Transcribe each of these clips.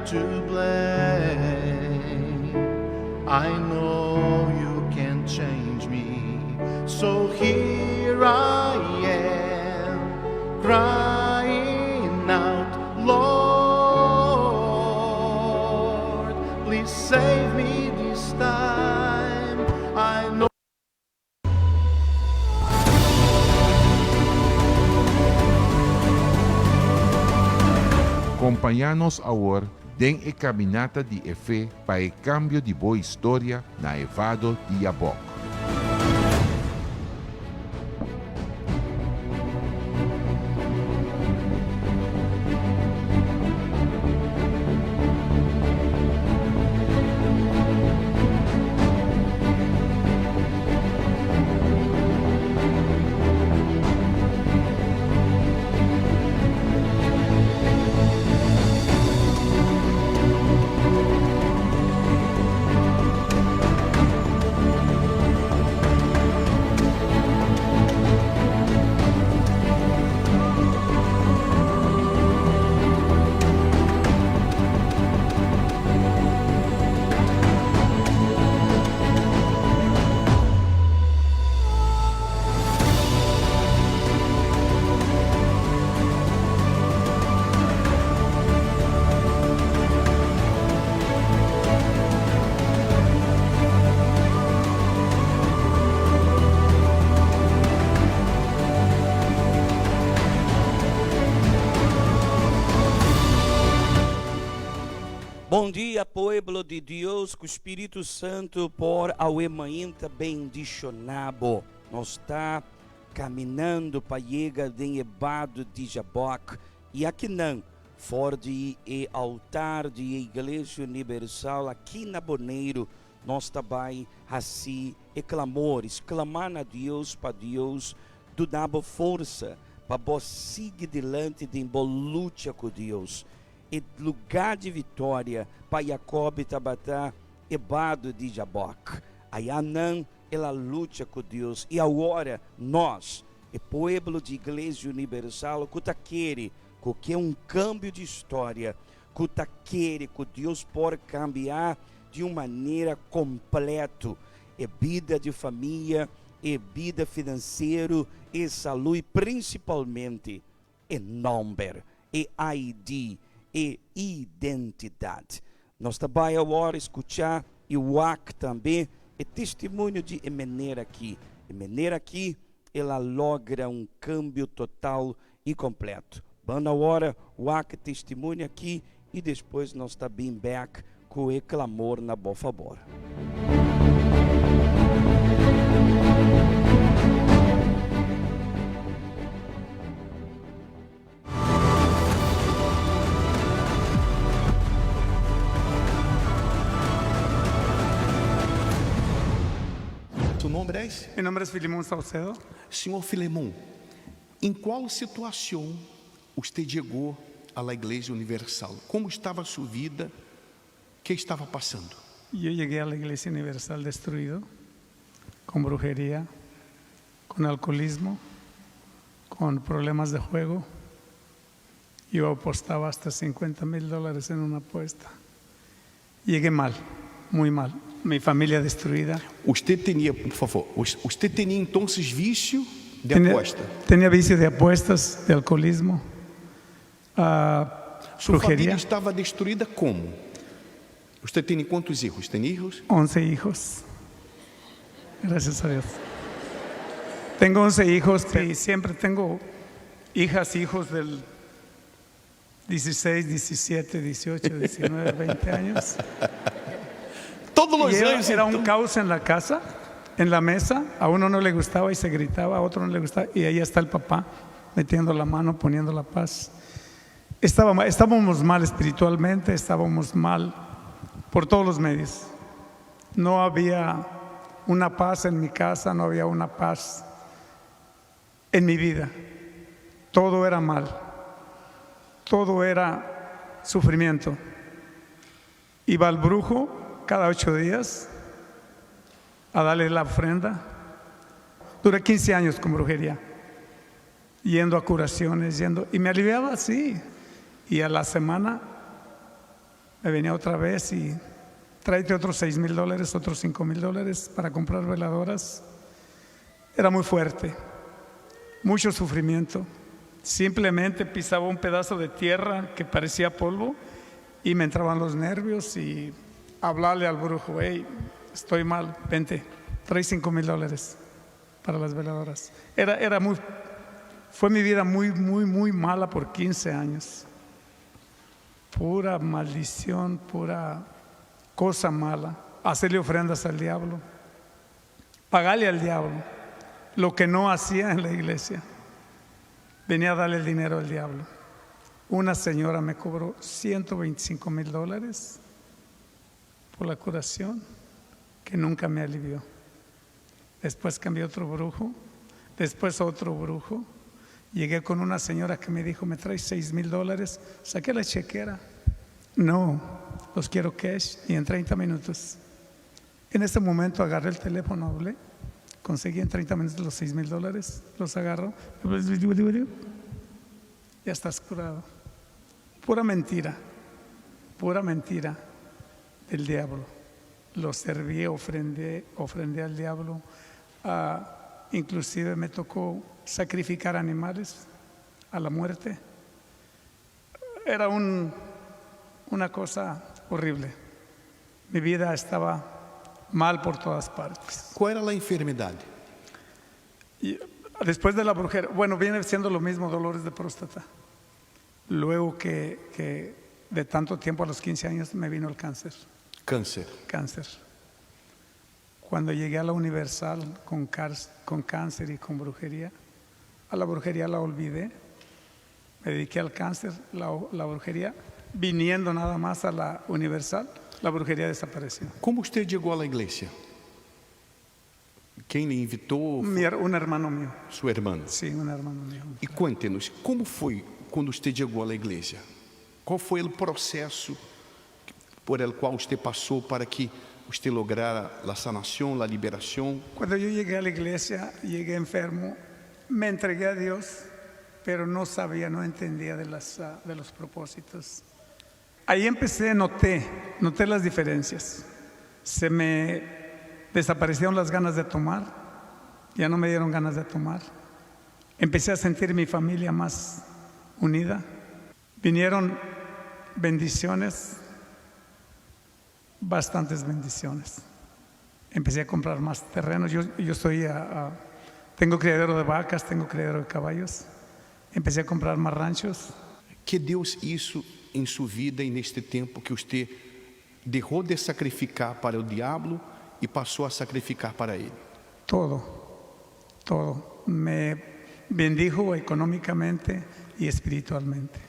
I'm to blame. I know you can change me. So here I am, crying out, Lord, please save me this time. I know. Kompañá nos awor den e kaminata di e fe pa e kambio di bo historia na e vado di Yabok. Bon dia pueblo di Dios ku Spiritu Santu por awe mainta bendishoná bo. Nos ta kaminando pa yega den e bado di Jabòk i akinan for di e altar di e Iglesia Unibersal aki na Boneiru nos ta bai hasi e klamor, sklamá na Dios pa Dios duna bo forsa pa bo sigui dilanti den bo lucha ku Dios. E lugá di vitória pa Jakob tabata e bado di Jabòk. Ayanan el a lucha ku Dios i awor nos, e pueblo di Iglesia Unibersal ku ta kere ku ke un kambio di storia, ku ta kere ku Dios por kambia di un manera kompleto e bida di famia, e bida finansiero, e salú i prinsipalmente e nòmber, e ID, e identidat. Nos ta bai awor skuchá i wak tambe e testimonio di e mener aki. E mener aki el a logra un kambio total i kompleto. Ban awor wak e testimonio aki i despues nos ta bin bèk ku e klamor na bo fabor. Su nombre es? Mi nombre es Filemón Saucedo. Señor Filemón, en cual situacion usted llegó a la Iglesia Universal? Como estaba su vida? Que estaba pasando? Yo llegué a la Iglesia Universal destruido, con brujería, con alcoholismo, con problemas de juego. Yo apostaba hasta 50 mil dólares en una apuesta. Llegué mal, muy mal. Mi familia destruida. Usted tenía, por favor, usted tenía entonces vicio de Tenía, apuesta. tenía vicio de apuestas, de alcoholismo, ah, Su familia brujería. estaba destruida como? Usted tiene cuántos hijos? ¿Tiene hijos? 11 hijos. Gracias a Dios. Tengo 11 hijos y siempre tengo hijas, hijos del 16, 17, 18, 19, 20 años. Todos los Y era, años era un entonces- caos en la casa, en la mesa. A uno no le gustaba y se gritaba, a otro no le gustaba. Y ahí está el papá metiendo la mano, poniendo la paz. Estábamos mal espiritualmente, estábamos mal por todos los medios. No había una paz en mi casa, no había una paz en mi vida. Todo era mal, todo era sufrimiento. Iba al brujo cada 8 días a darle la ofrenda. Duré 15 años con brujería, yendo a curaciones, yendo, y me aliviaba así. Y a la semana Me venía otra vez y tráete otros 6000 dólares, otros 5000 dólares para comprar veladoras. Era muy fuerte, mucho sufrimiento. Simplemente pisaba un pedazo de tierra que parecía polvo y me entraban los nervios y hablarle al brujo: "Hey, estoy mal, vente, trae 5000 dólares para las veladoras". Fue mi vida muy, muy, muy mala por 15 años. Pura maldición, pura cosa mala. Hacerle ofrendas al diablo, pagarle al diablo lo que no hacía en la iglesia. Venía a darle el dinero al diablo. Una señora me cobró 125 mil dólares por la curación que nunca me alivió. Después cambié otro brujo, después otro brujo. Llegué con una señora que me dijo: "Me traes 6000 dólares". Saqué la chequera. "No, los quiero cash y en 30 minutos". En ese momento agarré el teléfono, hablé, conseguí en 30 minutos los 6000 dólares, los agarro. Ya estás curado. Pura mentira del diablo. Lo serví, ofrendé, ofrendé al diablo. Ah, inclusive me tocó sacrificar animales a la muerte. Era una cosa horrible. Mi vida estaba mal por todas partes. Qual era a enfermidade? Y después de la brujería, bueno, viene siendo lo mismo, dolores de próstata. Luego que de tanto tiempo, a los 15 años, me vino el cáncer. Câncer. Cáncer. Cuando llegué a la Universal con cáncer y con brujería, a la brujería la olvidé. Me dediqué al cáncer, la brujería, viniendo nada más a la Universal, la brujería desapareció. Como usted chegou à igreja? Quem lhe invitou? Un hermano mío. Sua irmã. Sí, un hermano mío. E cuéntenos, como foi quando você chegou à igreja? Qual foi o processo por el qual você passou para que usted lograra a sanación, a liberação? Cuando yo llegué a la iglesia, llegué enfermo, me entregué a Dios, pero no sabía, no entendía de los propósitos. Ahí empecé, noté las diferencias. Se me desaparecieron las ganas de tomar, ya no me dieron ganas de tomar. Empecé a sentir mi familia más unida. Vinieron bendiciones, bastantes bendiciones. Empecé a comprar más terrenos. Yo tengo criadero de vacas, tengo criadero de caballos. Empecé a comprar más ranchos. Que Deus hizo em sua vida e neste tempo que você deixou de sacrificar para o diabo e passou a sacrificar para ele? Todo, todo. Me bendijo económicamente y espiritualmente.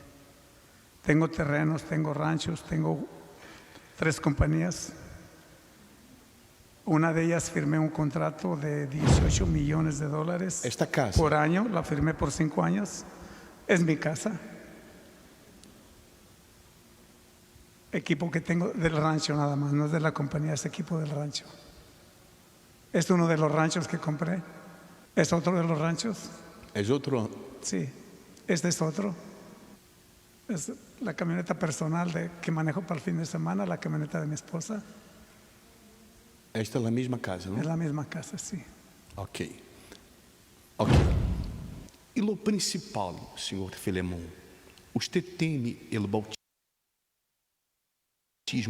Tengo terrenos, tengo ranchos, tengo tres compañías. Una de ellas firmé un contrato de 18 millones de dólares Esta casa. Por año, la firmé por 5 años. Es mi casa. Equipo que tengo del rancho nada más, no es de la compañía, es equipo del rancho. Es uno de los ranchos que compré. Es otro de los ranchos. É outro. Sí, este es otro. Es la camioneta personal que manejo para el fin de semana, la camioneta de mi esposa. Esta é a mesma casa, não? Es la misma casa, sí. Ok. E lo principal, senhor Filemão, usted tiene el bautismo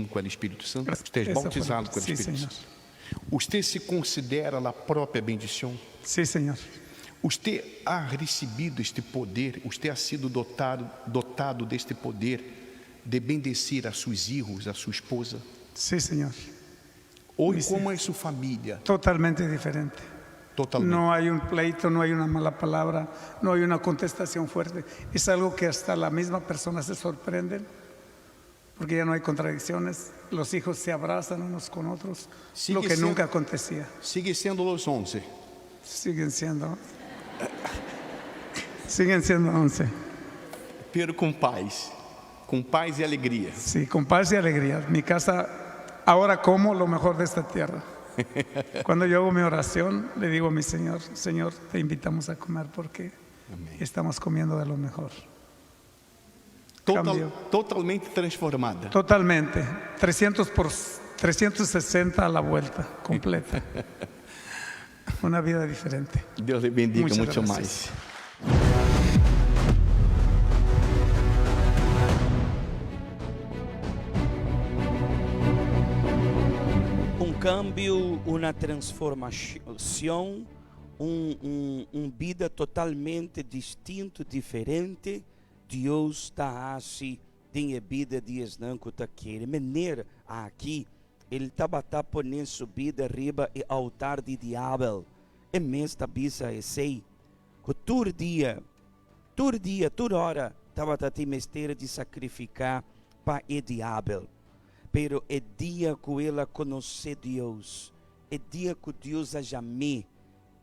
com o Espírito Santo? Usted é Esa fue la- bautizado com o Sí, Espírito señor. Santo? Usted se considera a própria bendição? Sí, señor. Usted ha recebido este poder, usted ha sido dotado deste poder de bendecir a seus hijos, a sua esposa? Sí, señor. Hoje, como é sua família? Totalmente diferente. Totalmente. No hay un pleito, no hay una mala palabra, no hay una contestación fuerte. Es algo que hasta la misma persona se sorprenden, porque ya no hay contradicciones. Los hijos se abrazan unos con otros, Sigue lo que nunca acontecía. Sigue sendo os 11. Siguen siendo 11. Pero com paz. Com paz e alegria. Sí, con paz y alegría. Mi casa, ahora como lo mejor de esta tierra. Cuando yo hago mi oración, le digo a mi Señor: "Señor, te invitamos a comer porque Amém. Estamos comiendo de lo mejor". Total, Cambió. totalmente transformada. Totalmente. 300 por 360 a la vuelta completa. Una vida diferente. Dios le bendiga Muchas mucho gracias. mais. Un cambio, una transformacion, un, un, un bida totalmente distinto, diferente, Dios ta haci den e bida di esnan cu ta kere. Meneer aki, el tabata pone su bida riba e altar di diabel. E mes ta bisa esey, cu tur dia, tur dia, tur ora tabata tin mester di sacrifica pa e diabel. Pero e dia cu el a conoce Dios, e dia cu Dios a jam'é,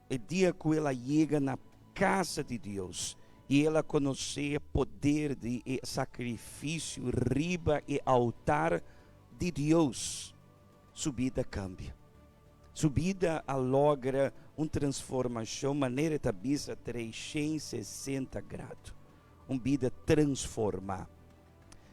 e dia cu el a yega na casa di Dios y el a conoce e poder di e sacrificio riba e altar di Dios, su bida cambia. Su bida a logra un transformacion manera e ta bisa 360 grado. Un bida transforma.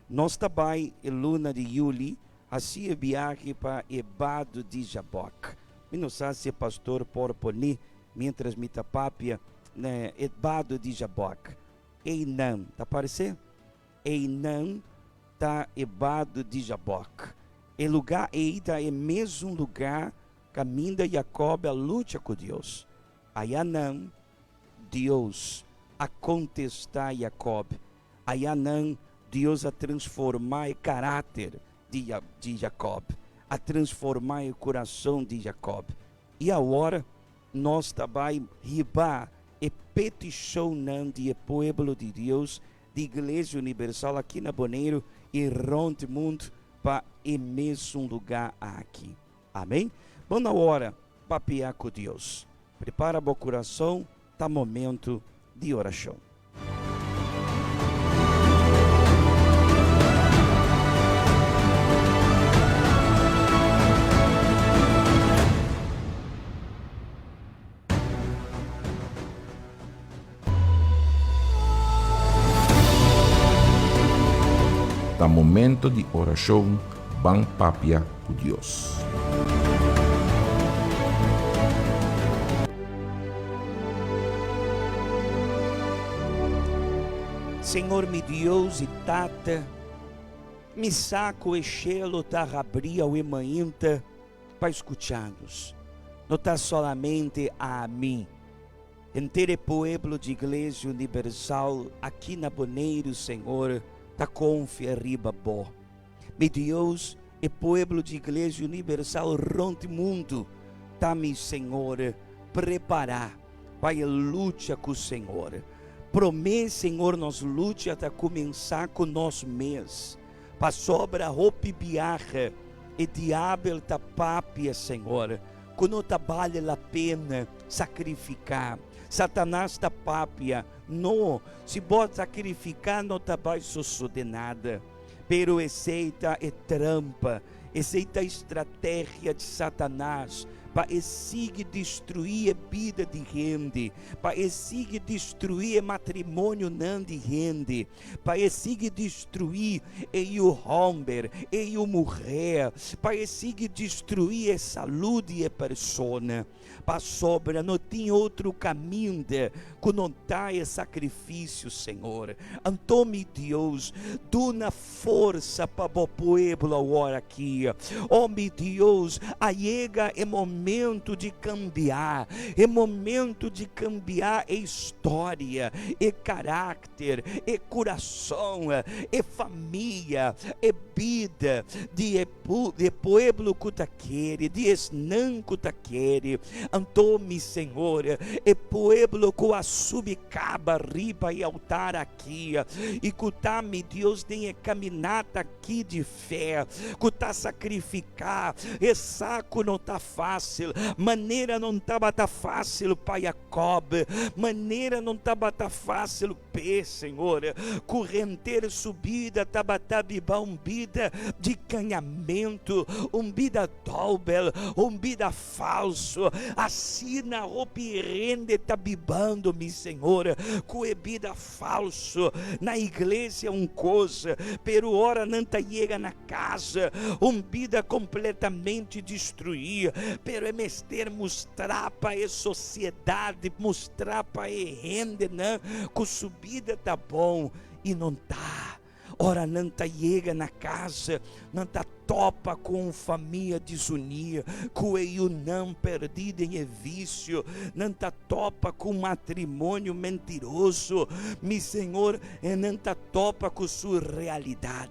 Nos ta bai e luna di juli hasi e biahe pa e Bado di Jabok. Mi no sa si e pastor por pone mientras mi ta papia na e Bado di Jabok. Einan, ta parse? Einan ta e Bado di Jabok. E luga ei ta e mesun luga kaminda Jakob a lucha ku Dios. Ayanan Dios a kontestá Jakob. Ayanan Dios a transformá e karáter di di Jakob, a transformá e kurason di Jakob. I awor nos ta bai hiba e petishonnan di e pueblo di Dios, di Iglesia Unibersal aki na Boneiru i rònt mundu pa e mesun lugá aki. Amén. Bon na ora papia ku Dios. Prepara bo kurason, ta momento di orashon. Ta momento di orashon, ban papia ku Dios. Señor mi Dios i Tata, mi sa ku e shelu ta habri awe mainta pa skucha nos. No ta solamente ami. Henter e pueblo di Iglesia Unibersal aki na Boneiru, Señor, ta konfia riba Bo. Mi Dios, e pueblo di Iglesia Unibersal rond mundu ta, mi Señor, prepará pa e lucha ku Señor. Promé, Señor, nos lucha ta kuminsá ku nos mes. Pasobra hopi biaha e diabel ta papia, Señor, ku no ta bale la pena sakrifiká. Satanas ta papia, No, si bo sakrifiká no ta bai sosodé nada. Pero esei ta e trampa, esei ta e strategia di Satanas pa e sigui destruí e bida di hende, pa e sigui destruí e matrimonionan di hende. Pa e sigui destruí e yu hòmber, e yu muhé, pa e sigui destruí e salú di e persona. Pasobra no tin otro kaminda ku no ta e sakrifisio, Señor. Anto, mi Dios, duna forsa pa bo pueblo awor aki. O mi Dios, a yega e momento di kambia, e momento di kambia e historia, e karakter. karakter, e kurason, e famia, e bida di e di e pueblo ku ta kere, di esnan ku ta kere. Anto, mi Señor, e pueblo ku a subi kaba riba e altar aki i ku ta, mi Dios, den e kaminata aki di fe, ku ta sakrifiká, e sa ku no ta fásil. fásil, manera no tabata fásil pa Jakòb, manera no tabata fásil p'e, Señor, ku henter su bida tabata biba un bida di gañamentu, un bida dòbel, un bida falso. Asina hopi hende ta bibando, mi Señor, ku e bida falso. Na iglesia un kos, pero ora nan ta yega na casa, un bida completamente destruí, pero e mester mustra pa e sociedad, mustra pa e hendenan cu su bida ta bon, y non ta. Ora nan ta yega na casa, nan ta topa cu un famia desuní, cu e yunan perdí den e vicio, nan ta topa cu un matrimonio mentiroso, mi Señor, e nan ta topa cu su realidad.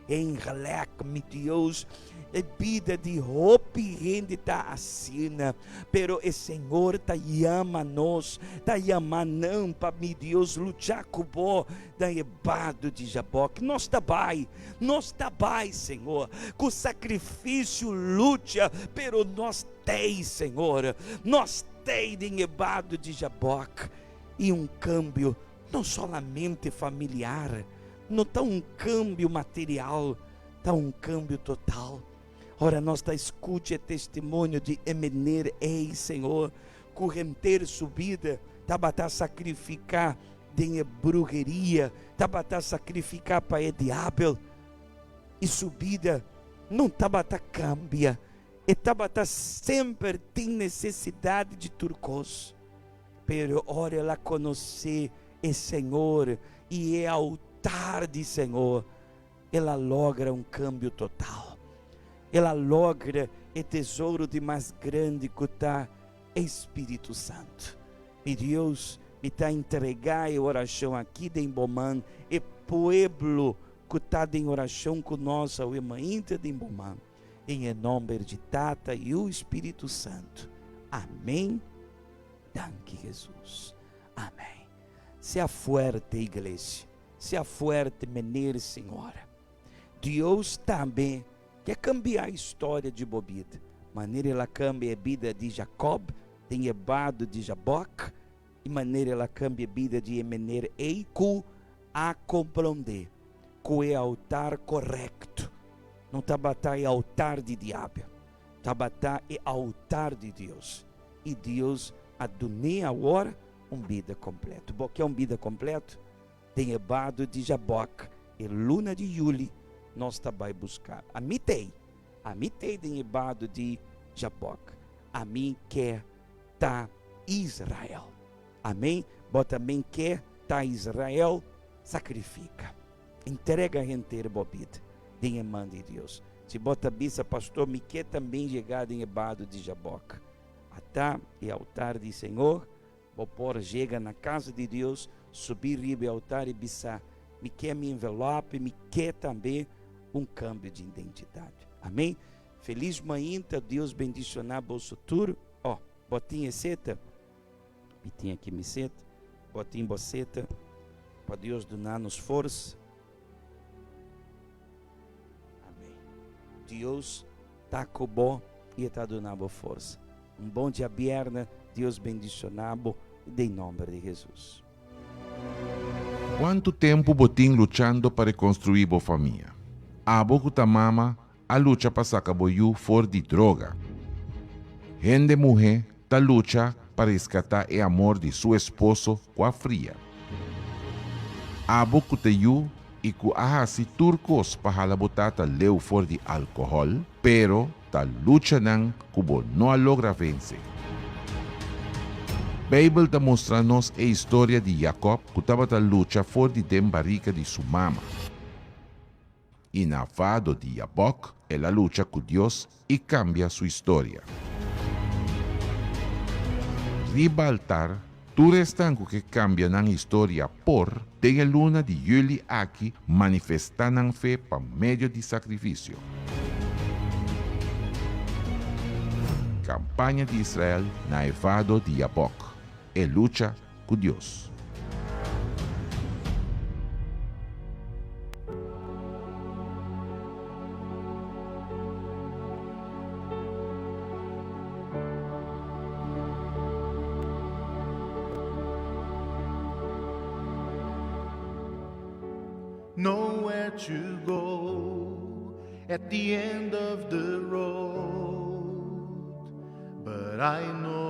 Engelek, mi Dios, e bida di hopi hende ta asina, pero e Señor ta yama nos, ta yama nan pa, mi Dios, lucha cu bo den e bado di Jabok. Nos ta bai, nos ta bai, Señor, cu sacrificio lucha, pero nos tei, Señor, nos tei den e bado di Jabok. Y un cambio no solamente familiar, No ta un kambio material, ta un kambio total. Ora nos ta skucha e testimonio di e mener ei, Señor, ku henter su bida tabata sakrifiká den e bruheria, tabata sakrifiká pa e diabel, i su bida no tabata kambia, e tabata semper tin nesesidat di tur kos. Pero ora el a konosé e Señor i e altar di Señor, el a logra un kambio total. El a logra e tesoro di mas grandi ku ta e Spiritu Santu. Mi Dios, mi ta entregá e orashon aki den Bo man, e pueblo ku ta den orashon ku nos awe mainta den Bo man. Den e nomber di Tata, Yu i Spiritu Santu. Amén. Danki Jesus. Amén. Sea fuerte, iglesia. Sea fuerte, meneer, señora. Dios tambe ke cambia historia di bo bida. Manera el a cambia e bida di Jacob den e bado di Jabok, i manera el a cambia e bida di e meneer ei cu a comprende cu e altar corecto no tabata e altar di diabel, tabata e altar di Dios. I Dios a dun'é awor un bida kompleto. Bo ke un bida kompleto? Den e bado di Jabòk, e luna di yuli, nos ta bai buska. Ami t'ei. Ami t'ei den e bado di Jabòk. Ami ke ta Israel. Amén. Bo tambe ke ta Israel? Sakrifika. Entrega henter bo bida den e man di Dios. Si bo ta bisa, Pastor, mi ke tambe yega den e bado di Jabòk. Ata e altar di Señor, bo por yega na casa di Dios, subi riba e altar y bisa, Mi ke mi envelope, mi ke tambe un cambio di identidad. Amén? Feliz mainta, Dios bendiciona boso tur. Oh, bo tin e seta? Mi tin aki mi seta. Bo tin bo seta? Pa Dios duna nos forsa. Amén. Dios ta ku bo i e ta duna bo forsa. Un bon djabièrnè, Dios bendishoná bo den nòmber di Hesus. Kuantu tempu bo tin luchando pa rekonstruí bo famia? Abo ku ta mama a lucha pa saka bo yu for di droga. Hende muhé ta lucha pa reskatá e amor di su esposo ku a fria. Abo ku ta yu i ku a hasi tur kos pa hala bo tata leu for di alkohòl, pero ta luchanan ku bo no a logra vense. Beibel ta mustra nos e historia di Jakòb ku tabata lucha for di den barika di su mama. I na vado di Jabòk el a lucha ku Dios i kambia su historia. Riba altar, tur esnan ku ke kambia nan historia por, den e luna di yüli aki, manifestá nan fe pa medio di sakrifisio. Kampaña di Israel na e vado di Jabòk, e lucha ku Dios. Nowhere to go at the end of the road. But I know.